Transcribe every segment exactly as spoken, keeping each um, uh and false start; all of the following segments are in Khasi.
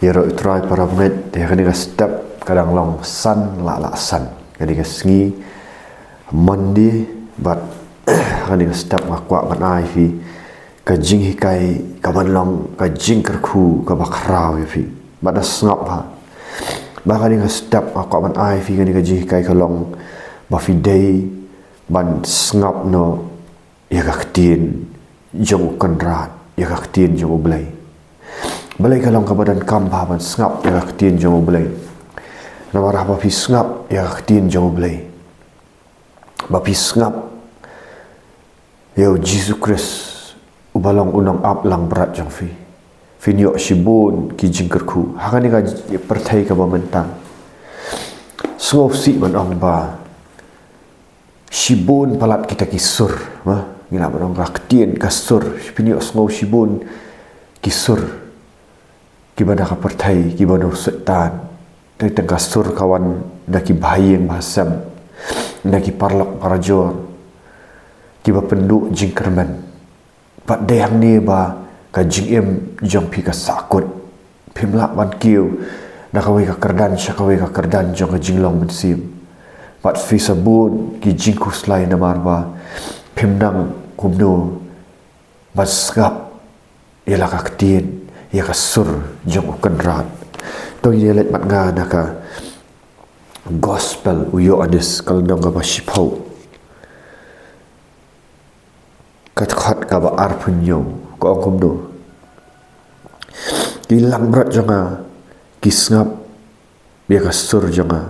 Ïaroh U Trai para bangeit, ïa kane ka step ka dang long san la la san. Kane ka sngi Monday, bad kane ka step nga kwah ban ai phi ka jinghikai ka ban long ka jingkyrkhu ka ba khraw ïa phi. Bad da sngap ha. Ba kane ka step nga kwah ban ai phi kane ka jinghikai ka long ba phi dei ban sngap noh ïa ka ktien jong U Kynrad, ïa ka ktien jong U Blei. Balei ka long ka ba donkam ba ban sngap ïa ka ktien jong U Blei. Namar ba phi sngap ïa ka ktien jong U Blei, ba phi sngap ïa U Jisu Khrist, u ba long u nongaplangbrot jong phi, phin ïoh shibun ki jingkyrkhu ha kane ka pyrthei ka ba mynta. Sngewsih ban ong ba shibun palat kita ki sur, ha? Ngi lah ban ong ka ktien ka sur, phin ïoh sngew shibun ki sur kiba na ka pyrthei, kiba na u Soitan. Teng teng ka sur ka wan na ki bahaïing bahasem, na ki paralok parajor, kiba pynduh jingkyrmen. Bad dei hangne ba ka jingim jong phi ka sahkut. Phim lah ban kiew na kawei ka kyrdan sha kawei ka kyrdan jong ka jinglong mynsiem. Bad phi sa bun ki jingkhuslai namar ba phim nang kumno ban sngap ïa la ka ktien, ïa ka sur jong U Kynrad. To ngin ïa leit mat nga na ka Gospel u Ïoannis ka lynnong ka ba shiphew, ka dkhot ka ba arphew hynñiew, ka ong kumno: Ki langbrot jong nga ki sngap ïa ka sur jong nga.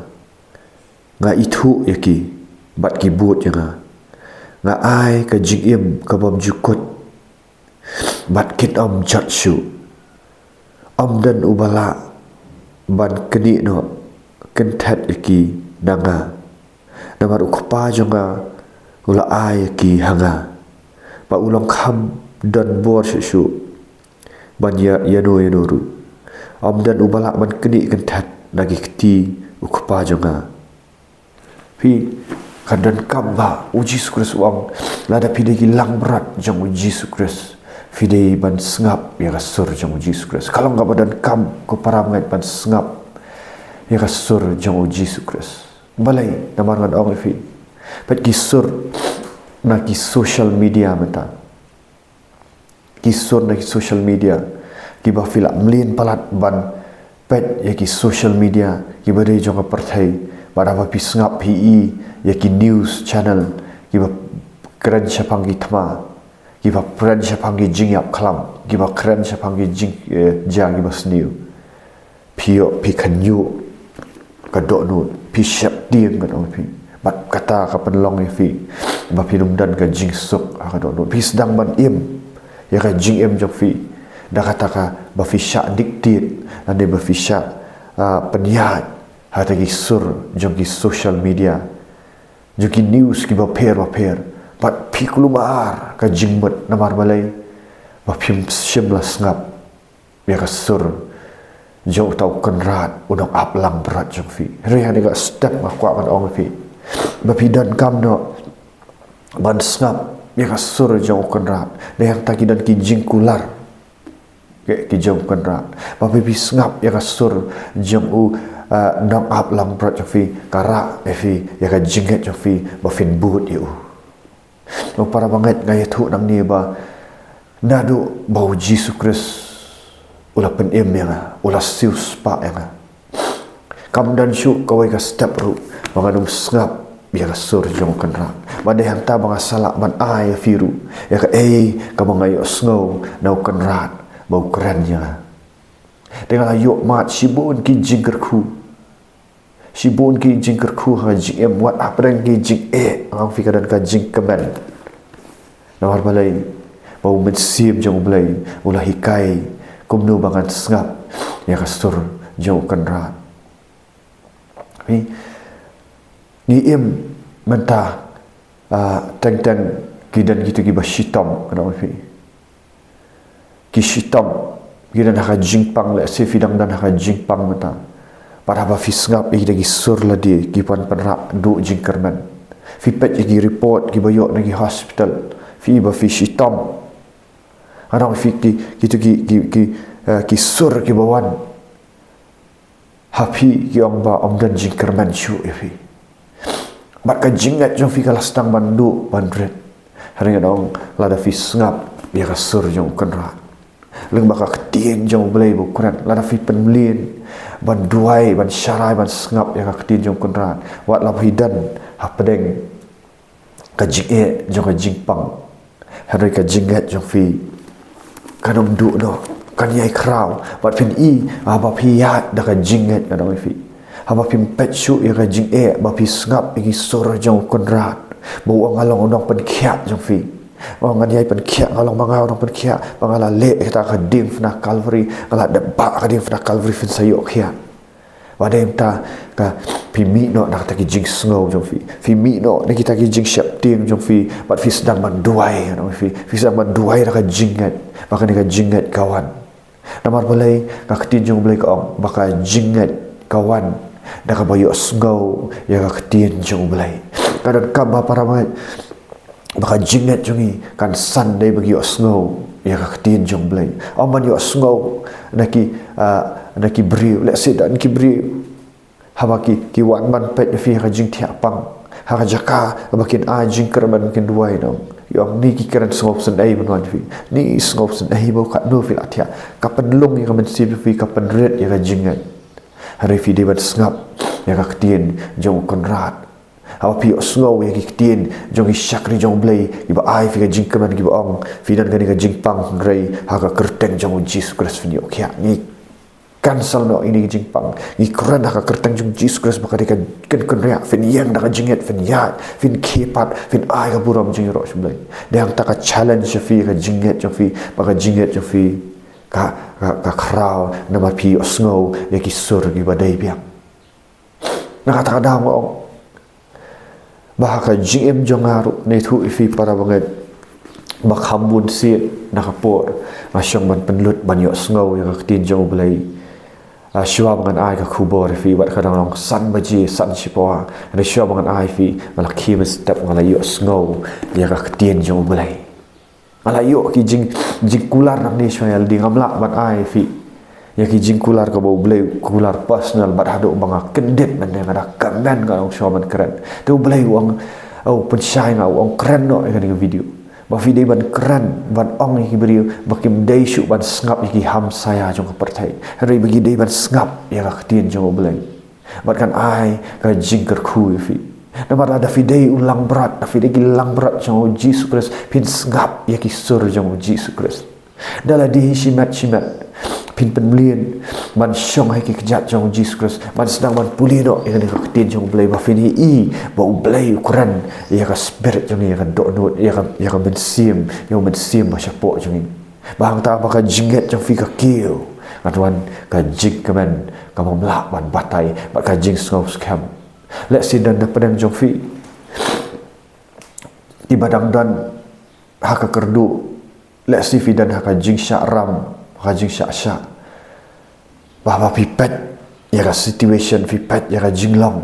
Nga ithuh ïa ki bad ki bud ïa nga. Nga ai ka jingim ka bym ju kut bad kin ym jot shuh. Ym don uba lah ban knieh noh kynthet ïa ki na nga. Namar U Kpa jong nga u la ai ïa ki ha nga. Bad u long kham don bor shuh shuh ban ïa, ïano ïano ruh. Ym don uba lah ban knieh kynthet na ki kti U Kpa jong nga. Phi, ka donkam ba U Jisu Khrist u ong, lada phi dei ki langbrot jong U Jisu Khrist, phi dei ban sngap ïa ka sur jong U Jisu Khrist. Ka long ka ba donkam ko para bangeit ban sngap ïa ka sur jong U Jisu Khrist. Balei? Namar ngan ong ïa phi, peit ki sur na ki social media mynta. Ki sur na ki social media, kiba phi lah mlien palat ban peit ïa ki social media kiba dei jong ka pyrthei. Bad haba phi sngap phi i ïa ki news channel kiba kren shaphang ki thma, kiba kren shaphang ki jingïap khlam, kiba kren shaphang ki jing, eh, jia kiba sniew, phi ïoh phi khynñiuh ka dohnud, phi sheptieng ka dohnud phi. Bad kata ka pynlong ïa phi ba phin ym don ka jingsuk ha ka dohnud. Phi sdang ban im ïa ka jingim jong phi da kata ka ba phi shah dictate lane ba phi shah, ah, pynïaid ha kata ki sur jong ki social media, jong ki news kiba pher ba pher. Bad phi kulmar ka jingmut namar balei? Ba phim shym la sngap ïa ka sur jong uta U Kynrad, u nongaplangbrot jong phi. Hynrei ha kane ka step nga kwah ban ong ïa phi ba phi donkam noh ban sngap ïa ka sur jong U Kynrad. Dei hangta ki don ki jingkular ki, ki jong U Kynrad. Ba phi, phi sngap ïa ka sur jong u, ah, nongaplangbrot jong phi, ka rah ïa phi ïa ka jingngeit jong phi ba phin bud ïa u. Ko para bangeit, nga ïathuh nangne ba naduh ba U Jisu Khrist u la pynim ïa nga, u la siewspah ïa nga, kam don shuh kawei ka step ruh ba ngan ym sngap ïa ka sur jong U Kynrad. Bad dei hangta ba nga sa lah ban ai ïa phi ruh ïa kaei kaba nga ïohsngew na U Kynrad ba u kren ïa nga. Te nga la ïoh mad shibun ki jingkyrkhu. Shibun ki jingkyrkhu ha ka jingim, wat hapdeng ki jingeh, nga ong ïa phi, ka don ka jingkmen. Namar balei? Ba U Mynsiem jong U Blei u la hikai kumno ba ngan sngap ïa ka sur jong U Kynrad. Phi, ngi im mynta, ah, teng teng ki don kito kiba shitom, nga ong ïa phi. Ki shitom, ki don ha ka jingpang, lehse phi dang don ha ka jingpang mynta. Bad haba phi sngap ïa kita ki sur lade, ki pan pynrah duh jingkyrmen. Phi peit ïa ki report kiba ïoh na ki hospital, phi i ba phi shitom. Nga ong ïa phi, ki, kito ki, ki, ki, eh, ki sur kiba wan Ha phi ki ong ba ym don jingkyrmen shuh ïa phi. Bad ka jingngeit jong phi ka la sdang ban duh ban rit. Hynrei ngan ong lada phi sngap ïa ka sur jong u Kynrad. Lyngba ka ktien jong u Blei ba u kren, lada phi pynmlien ban duwai, ban sharai, ban sngap ïa ka ktien jong u Kynrad. Wat la phi don hapdeng ka jingeh jong ka jingpang, hynrei ka jingngeit jong phi kan ym duh noh, kan ïai khraw. Bad phin i, ah, ba phi ïaid da ka jingngeit, ngan ong ïa phi. Haba phim peit shuh ïa ka jingeh, ba phi sngap ïa ki sur jong u Kynrad, ba u ong nga long u nongpynkhiah jong phi. Ba ngan ïai pynkhiah, nga long ma nga u nongpynkhiah, ba nga la leh kata ka diengphna Kalbari, nga la dep bah ka diengphna Kalbari, phin sa ïoh khiah. Wat dei mynta ka phi mih noh na kita ki jingsngew jong phi. Phi mih noh na kita ki jingsheptieng jong phi. Bad phi sdang ban duwai, ngan ong ïa phi. Phi sdang ban duwai da ka jingngeit. Ba kane ka jingngeit ka wan. Namar balei, ka ktien jong u Blei ka ong ba ka jingngeit ka wan da kaba ïohsngew ïa ka ktien jong u Blei. Ka donkam ba para bangeit ba ka jingngeit jong ngi kan san dei ba ngi ïohsngew ïa ka ktien jong u Blei. Ym ban ïohsngew na ki, ah, na ki briew, lehse don ki briew haba ki, ki wan ban peit ïa phi ha ka jingthiah pang, ha ka jaka ba kin ai jingkyrmen, ba kin duwai, ngan ong, ki ong ni ki kren sngewsynei ban wan ïa phi, ni sngewsynei ba katno phi la thiah. Ka pynlong ïa ka mynsiem jong phi, ka pynrit ïa ka jingngeit. Hynrei phi dei ban sngap ïa ka ktien jong u Kynrad. Haba phi ïohsngew ïa ki ktien jong ki shakri jong u Blei kiba ai phi ka jingkmen, kiba ong phi don kane ka jingpang, hynrei ha ka kyrteng jong u Jisu Khrist phin ïoh khiah. Ngi cancel noh ïa kine ki jingpang. Ngi kren ha ka kyrteng jong u Jisu Khrist ba ka dei ka kynriah, phin ïeng da ka jingngeit, phin ïaid, phin khie pat, phin ai ka burom jingïaroh sha u Blei. Dei hangta ka challenge ïa phi, ka jingngeit jong phi, ba ka jingngeit jong phi ka, ka, ka khraw namar phi ïohsngew ïa ki sur kiba dei biang. Na kata ka daw nga ong ba ha ka jingim jong nga ruh, nga ïathuh ïa phi para bangeit, ba kham bun sien na ka por nga shong ban pynlut ban ïohsngew ïa ka ktien jong u Blei. Ah, shuwa ba ngan ai ka khubor ïa phi, wat ka dang long san baje, san shipawa. Hynrei shuwa ba ngan ai ïa phi, nga la khie mynstep, nga la ïohsngew ïa ka ktien jong u Blei. Nga la ïoh ki jing, jingkular nangne shuwa ïa lade, ngam lah ban ai ïa phi ïa ki jingkular kaba u Blei u kular personal, bad haduh ba nga kyndit mynne nga da kmen, nga ong shuwa ban kren. Te u Blei u ong, u pynshai nga, u ong kren noh ïa kane ka video. Ba phi dei ban kren, ban ong ïa ki briew ba kim dei shuh ban sngap ïa ki hamsaïa jong ka pyrthei, hynrei ba ki dei ban sngap ïa ka ktien jong u Blei. Bad kan ai ka jingkyrkhu ïa phi. Namar lada phi dei u langbrot, lada phi dei ki langbrot jong u Jisu Khrist, phin sngap ïa ki sur jong u Jisu Khrist. Da lade hi shimet shimet phin pynmlien ban shong ha ki kjat jong u Jisu Khrist, ban sdang ban pule noh ïa kane ka ktien jong u Blei, ba phin ïohi ba u Blei u kren ïa ka spirit jong ngi, ïa ka dohnud, ïa ka, ïa ka mynsiem, ïa u mynsiem ba shapoh jong ngi. Ba hangta ba ka jingngeit jong phi ka kiew, ngan wan ka jingkmen kaba ym lah ban batai bad ka jingsngew skhem. Lehse don na pdeng jong phi kiba dang don ha ka kyrduh. Lehse phi don ha ka jingshah ram, ha ka jingshah shah. Ba haba phi peit ïa ka situation, phi peit ïa ka jinglong,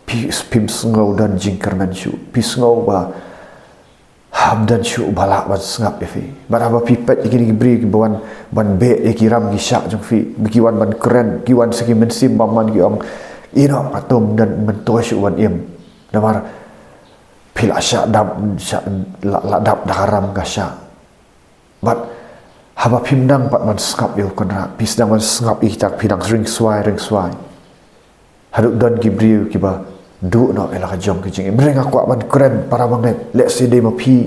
phi, phim sngew don jingkyrmen shuh, phi sngew ba ham don shuh uba lah ban sngap ïa phi. Bad haba phi peit ïa kine ki briew kiba wan ban beh ïa ki ram ki shah jong phi, ba ki wan ban kren, ki wan sa ki mynsiem bymman, ki ong, ïa noh, nga tym don myntoi shuh ban im. Namar phi la shah dap, shah, la, la dap da ka ram ka shah. Bad haba phim nang pat ban sngap ïa u Kynrad, phi sdang ban sngap ïa kita, phi dang ring swai, ring swai. Haduh don ki briew kiba duh noh ïa la ka jong ka jingim. Hynrei nga kwah ban kren para bangeit, lehse dei ma phi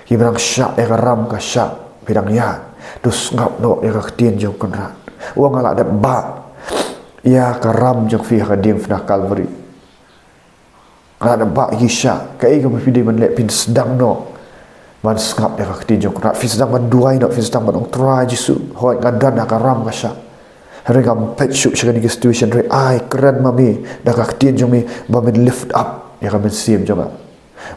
kiba dang shah ïa ka ram ka shah, phi dang ïaid, to sngap noh ïa ka ktien jong u Kynrad. U ong nga la dep bah ïa ka ram jong phi ha ka diengphna Kalbari. Nga la dep bah ïa ki shah. Kaei kaba phi dei ban leh, phin sdang noh ban sngap ïa ka ktien jong u Kynrad. Phin sdang ban duwai noh, phin sdang ban ong, Trai Jisu, hooid nga don ha ka ram ka shah. Hynrei ngam peit shuh sha kane ka situation, hynrei ai kren ma me da ka ktien jong me ba men lift up ïa ka mynsiem jong nga.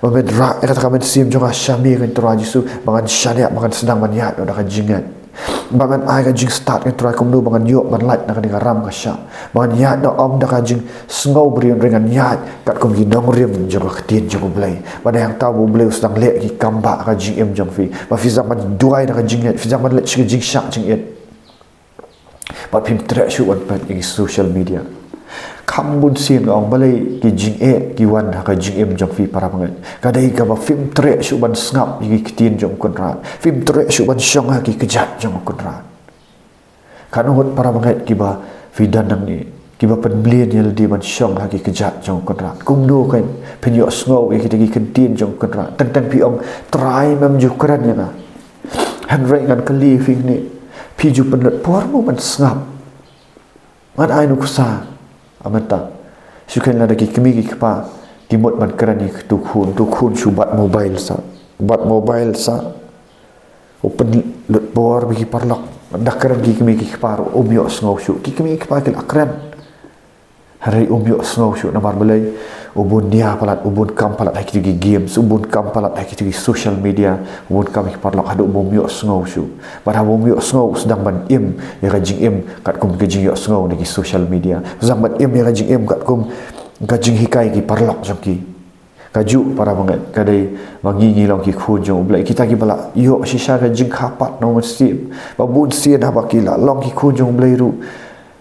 Ba men rah ïa kata ka mynsiem jong nga sha me, ko Trai Jisu, ba ngan shaniah, ba ngan sdang ban ïaid noh da ka jingngeit. Ba men ai ka jingstad, ko Trai, kumno ba ngan ïoh ban lait na kane ka ram ka shah. Ba ngan ïaid noh ym da ka jingsngew briew, hynrei ngan ïaid katkum ki nongrim jong ka ktien jong u Blei. Ba na hangta ba u Blei u sdang leh ki kam bah ha ka jingim jong phi. Ba phi sdang ban duwai da ka jingngeit, phi sdang ban leit sha ka jingshah jingit. Bad phim treh shuh ban peit ïa ki social media. Kham bun sien nga ong balei ki jingeh ki wan ha ka jingim jong phi para bangeit. Ka dei kaba phim treh shuh ban sngap ïa ki ktien jong u Kynrad. Phim treh shuh ban shong ha ki kjat jong u Kynrad. Katno ngut para bangeit kiba phi don nangne, kiba pynmlien ïa lade ban shong ha ki kjat jong u Kynrad. Kumno kein phin ïohsngew ïa kita ki ktien jong u Kynrad. Teng teng phi ong Trai mem ju kren ïa nga. Hynrei ngan kylli phi hangne, phi ju pynlut por mo ban sngap? Ngan ai nuksa. Amynta shu kheiñ lada ki kmie ki kpa ki mut ban kren ïa uto u khun, uto u khun shu bat mobile sa, bat mobile sa. U pynlut por bad ki paralok. Da kren ki kmie ki kpa ruh um ïohsngew shuh. Ki kmie ki kpa ki la kren, hynrei um ïohsngew shuh. Namar balei? U bun nia palat, u bun kam palat ha kito ki games, u bun kam palat ha kito ki social media, u bun kam ïa ki paralok, haduh ba um ïohsngew shuh. Bad haba um ïohsngew u sdang ban im ïa ka jingim katkum ka jingïohsngew na ki social media. U sdang ban im ïa ka jingim katkum ka jinghikai ki paralok jong ki. Kajuh para bangeit, ka dei ba ngi ngi long ki khun jong U Blei, kita kiba la ïoh shisha ka jingkha pat na U Mynsiem. Ba bun sien haba ki la long ki khun jong U Blei ruh,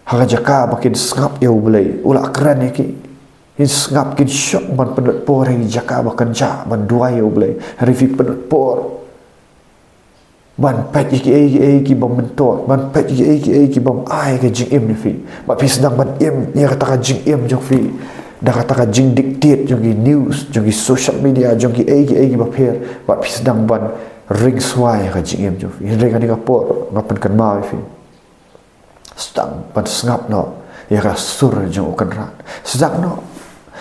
ha ka jaka ba kin sngap ïa U Blei, u la kren ïa ki. Kin sngap, kin shong ban pynlut por ha ki jaka ba kynjah ban duwai ïa U Blei. Hynrei phi pynlut por ban peit ïa kiei kiei kiba myntoi, ban peit ïa kiei kiei kibym ai ka jingim ïa phi. Bad phi sdang ban im ïa kata ka jingim jong phi da kata ka jingdictate jong ki news, jong ki social media, jong kiei kiei kiba pher. Bad phi sdang ban ring swai ïa ka jingim jong phi. Hynrei kane ka por nga pynkynmaw ïa phi, sdang ban sngap noh ïa ka sur jong U Kynrad. Sdang noh.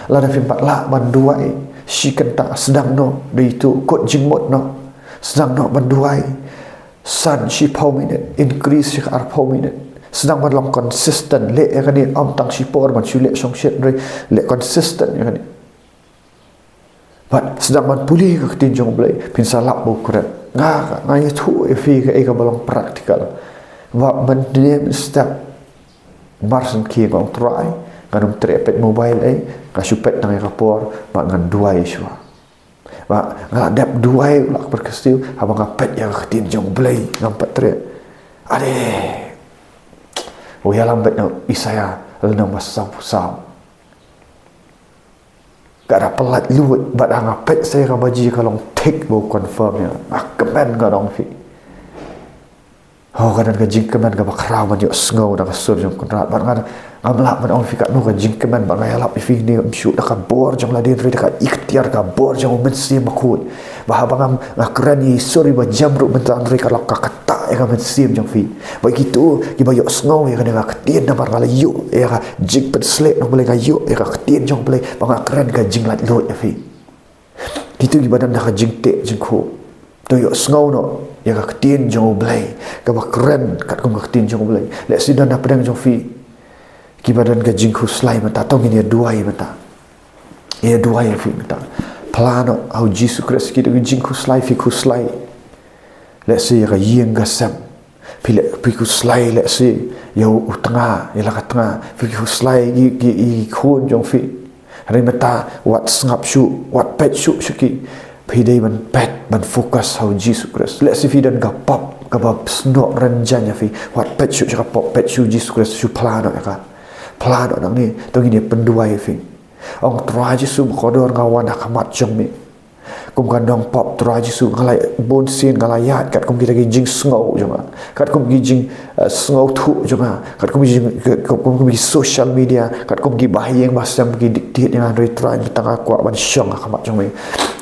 Lada phim pat lah ban duwai shi kynta, sdang noh. Dei to kut jingmut noh. Sdang noh ban duwai san shiphew minit, increase sha ka arphew minit. Sdang ban long consistent. Leh ïa kane, ym tang shipor ban shu leh shongshit, hynrei leh consistent ïa kane. Bad sdang ban pule ka ktien jong U Blei. Phin sa lap ba u kren. Nga, nga ïathuh ïa phi kaei kaba long practical. Ba mynne mynstep mar shen khie nga ong Trai, ngan ym treh peit mobile ei, nga shu peit tang ïa ka por bad ngan duwai shuwa. Ba nga la dep duwai u la kyrkhu, haba nga peit ïa ka ktien jong U Blei ngam pat treh. Ade. U ïalam bad na Isaïah lynnong ba sawphew saw. Ka da pyllait luid, bad ha nga peit sa ïa ka baji ka long thik ba u confirm ïa nga. Nga kmen, nga ong ïa phi. Oh, ka don ka jingkmen kaba khraw ban ïohsngew na ka sur jong u Kynrad. Bad nga, ngam lah ban ong ïa phi katno ka jingkmen, bad nga ïalap ïa phi hangne, ym shuh da ka bor jong lade, hynrei da ka iktiar, ka bor jong U Mynsiem Bakhuid. Ba haba ngam, nga kren ïa i sur iba jem ruh mynta, hynrei ka lok ka ktah ïa ka mynsiem jong phi. Ba kito kiba ïohsngew ïa kane ka ktien, namar nga la ïoh ïa ka jingpynshlur na U Blei, nga ïoh ïa ka ktien jong U Blei, ba nga kren ka jinglaitluid ïa phi. Kito kiba don da ka jingteh jingkhup, to ïohsngew noh ïa ka ktien jong U Blei, kaba kren katkum ka ktien jong U Blei. Lehse don na pdeng jong phi kiba don ka jingkhuslai mynta, to ngin ïa duwai mynta. Ïa duwai ïa phi mynta. Phla noh ha U Jisu Khrist kito ki jingkhuslai phi khuslai. Lehse ïa ka ïing ka sem. Phi leh, phi khuslai lehse ïa u tnga, ïa la ka tnga. Phi khuslai ïa ki, ki, ki khun jong phi. Hynrei mynta wat sngap shuh, wat peit shuh sha ki. Phi dei ban peit, ban focus ha U Jisu Khrist. Lehse phi don ka pop kaba snoh rynjang ïa phi. Wat peit shuh sha ka pop, peit sha U Jisu Khrist, shu phla noh ïa ka. Phla noh nangne, to ngin ïa pynduwai ïa phi. Ong Trai Jisu bakordor, nga wan ha khmat jong me kum ka nongpop. Trai Jisu, nga la bun sien nga la ïaid katkum kita ki jingsngew jong nga, katkum ki jing, eh, sngewthuh jong nga, katkum ki jing, katkum ki social media, katkum ki bahaïing bahasem ki dictate ïa nga, hynrei Trai mynta nga kwah ban shong ha khmat jong me.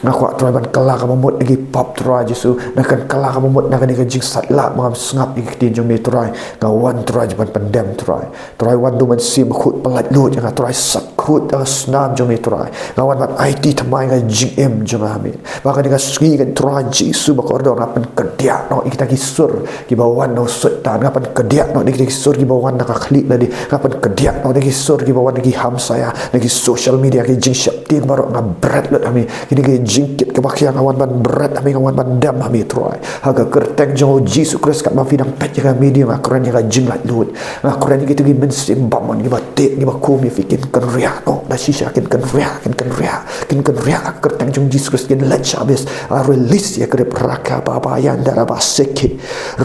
Nga kwah Trai ban kylla kaba mut na ki pop Trai Jisu, nga kwah kylla kaba mut na kane ka jingsatlak ba ngam sngap ïa ki ktien jong me Trai. Nga wan Trai ban pyndem Trai. Trai wan da U Mynsiem Bakhuid pyllait luid ïa nga Trai, sap khuid da ka snam jong me Trai. Nga wan ban aiti thymmai ka jingim jong nga ha me. Ba kane ka sngi kan Trai Jisu bakordor nga pynkdiah noh ïa kita ki sur kiba wan na u Soitan, nga pynkdiah noh ïa kita ki sur kiba wan na ka khlieh lade, nga pynkdiah noh ïa ki sur kiba wan na ki hamsaia, na ki social media, ki jingsheptieng baroh nga bret lut ha me. Kine ki jingkit kiba khia nga wan ban bret ha me, nga wan ban dem ha me Trai. Ha ka kyrteng jong U Jisu Khrist katba phi dang peit ïa ka video nga kren ïa ka jinglaitluid. Nga kren ïa kito ki mynsiem bymman kiba teh kiba kum ïa phi kin kynriah noh da shisha, kin kynriah, kin kynriah, kin kynriah ha ka kyrteng jong U Jisu Khrist, kin Chavez, I release ïa ka grip. Raka baba yanda raba seke.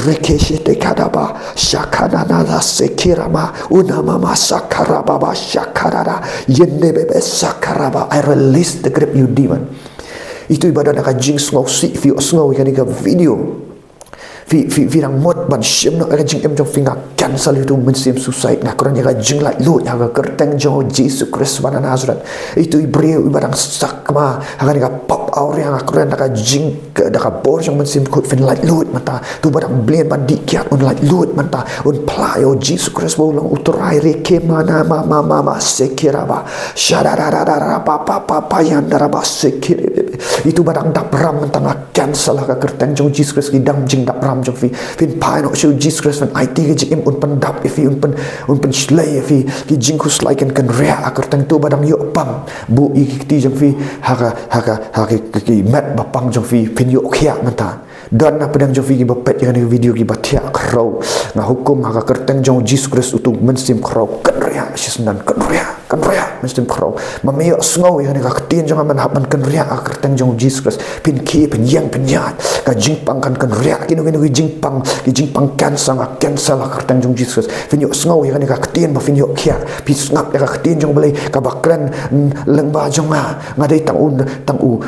Reke shete kadaba. Shakana na na seke rama. Una mama sakara baba shakarara. Yende bebe sakaraba. I release the grip, you demon. Itu ibadah na ka jingsngew si, phi ïohsngew ïa kane ka video. Phi, phi, phi dang mut ban shim noh ïa ka jingim jong phi, nga cancel ïa utu u mynsiem suicide, nga kren ïa ka jinglaitluid ha ka kyrteng jong u Jisu Khrist ba na Nazareth. Itu i briew iba dang sakma ha kane ka pop awria, nga kren da ka jing, da ka bor jong u Mynsiem Bakhuid, phin laitluid mynta. Utu ba dang blin ban dih kiad un laitluid mynta, un phla ïa u Jisu Khrist ba u long u Trai. Reke mana ma ma ma ma sekiraba. Shadadadadara pa pa pa pa yandaraba sekirebe. Itu ba dang dap ram mynta nga cancel ha ka kyrteng jong u Jisu Khrist, ki dang jingdap ram jong phi. Phin phai noh sha u Jisu Khrist, phin aiti ka jingim, un pyndap ïa phi, un pyn, un pynshlei ïa phi. Ki jingkhuslai kan kynriah ha ka kyrteng. Utu ba dang ïoh pang, buh ïa ki kti jong phi ha ka, ha ka, ha ki, ki, ki met ba pang jong phi, phin ïoh khiah mynta. Don na pdeng jong phi kiba peit ïa kane ka video kiba thiah khrew. Nga hukum ha ka kyrteng jong u Jisu Khrist, utu u mynsiem khrew, kynriah shisyndon, kynriah. Kynriah mynsiem khrew. Ma me ïohsngew ïa kane ka ktien jong nga, men hap ban kynriah ha ka kyrteng jong u Jisu Khrist. Phin khie, phin ïeng, phin ïaid. Ka jingpang kan kynriah, kino kino ki jingpang, ki jingpang cancer nga cancel ha ka kyrteng jong u Jisu Khrist. Phin ïohsngew ïa kane ka ktien ba phin ïoh khiah. Phin sngap ïa ka ktien jong u Blei kaba kren, mm, lyngba jong nga. Nga dei tang u, tang u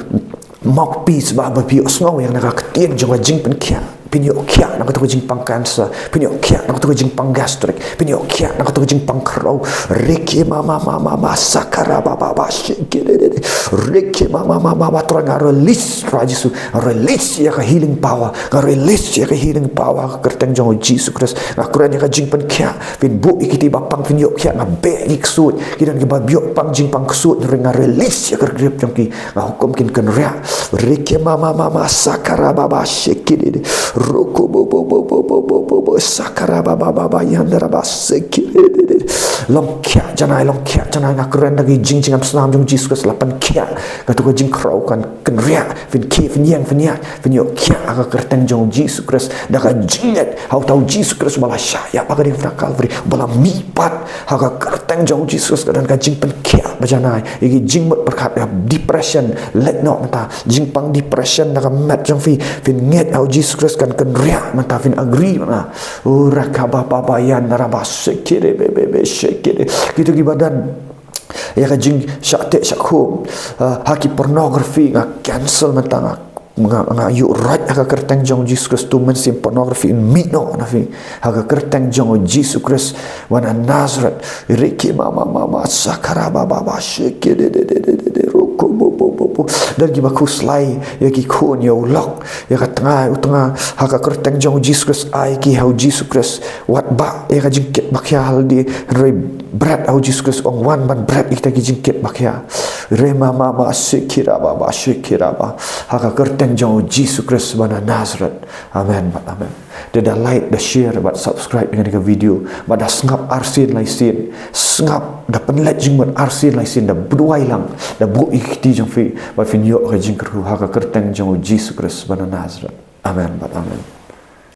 mouthpiece ba, ba phi ïohsngew ïa kane ka ktien jong ka jingpynkhiah. Phin ïoh khiah na kato ka jingpang cancer, phin ïoh khiah na kato ka jingpang gastric, phin ïoh khiah na kato ka jingpang khrew. Reke ma ma ma ma ma sakara ba ba ba sheke de de de. Reke ma ma ma ma ma, Trai nga release, Trai Jisu, release ïa ka healing power, nga release ïa ka healing power ha ka kyrteng jong u Jisu Khrist. Nga kren ïa ka jingpynkhiah, phin buh ïa kiti ba pang phin ïoh khiah, nga beh ïa ki ksuid, ki don kiba ïoh pang jingpang ksuid, nga release ïa ka grip jong ki. Nga hukum kin kynriah. Reke ma ma ma ma sakara ba ba sheke de de. Roko bo bo bo bo bo bo bo bo sakara ba ba ba ba yandara ba seke de de de. Long khiah janai, long khiah janai, nga kren da ki jing, jingïaseng snam jong u Jisu Khrist, la pynkhiah. Kato ka jingkhrew kan kynriah. Phin khie, phin ïeng, phin ïaid, phin ïoh khiah ha ka kyrteng jong u Jisu Khrist. Da ka jingngeit ha uta u Jisu Khrist ba la shah ïap ha ka diengphna Kalbari, ba la mihpat, ha ka kyrteng jong u Jisu Khrist ka don ka jingpynkhiah ba janai. Ïa ki jingmut pyrkhat, ïa depression, leit noh mynta. Jingpang depression na ka met jong phi, phin ngeit ha u Jisu Khrist kan kynriah mynta, phin agree mynta. Ura ka ba ba ba yandara ba sheke de be be be sheke de. Kito kiba don ïa ka jingshah teh shah khum, ah, ha ki pornography, nga cancel mynta, nga, nga, nga ïuh roit ha ka kyrteng jong u Jisu Khrist, utu u mynsiem pornography un mih noh na phi ha ka kyrteng jong u Jisu Khrist ba na Nazareth. Reke ma ma ma ma sakara ba ba ba sheke de de de de de de roko bo bo bo bo. Don kiba khuslai ïa ki khun, ïa u lok, ïa ka tnga, u tnga, ha ka kyrteng jong u Jisu Khrist, ai ki ha u Jisu Khrist. Wat bah ïa ka jingkit ba khia ha lade, hynrei bret ha u Jisu Khrist, ong wan ban bret ïa kita ki jingkit ba khia. Re ma ma ma shekira ba ba shekira ba. Ha ka kyrteng jong u Jisu Khrist ba na Nazareth. Amen bad amen. Da, da like, da share bad subscribe ïa kane ka video, bad da sngap arsien laisien. Sngap, da pynleit jingmut arsien laisien, da duwai lang, da buh ïa ki kti jong phi, bad phin ïoh ka jingkyrkhu ha ka kyrteng jong u Jisu Khrist ba na Nazareth. Amen bad amen.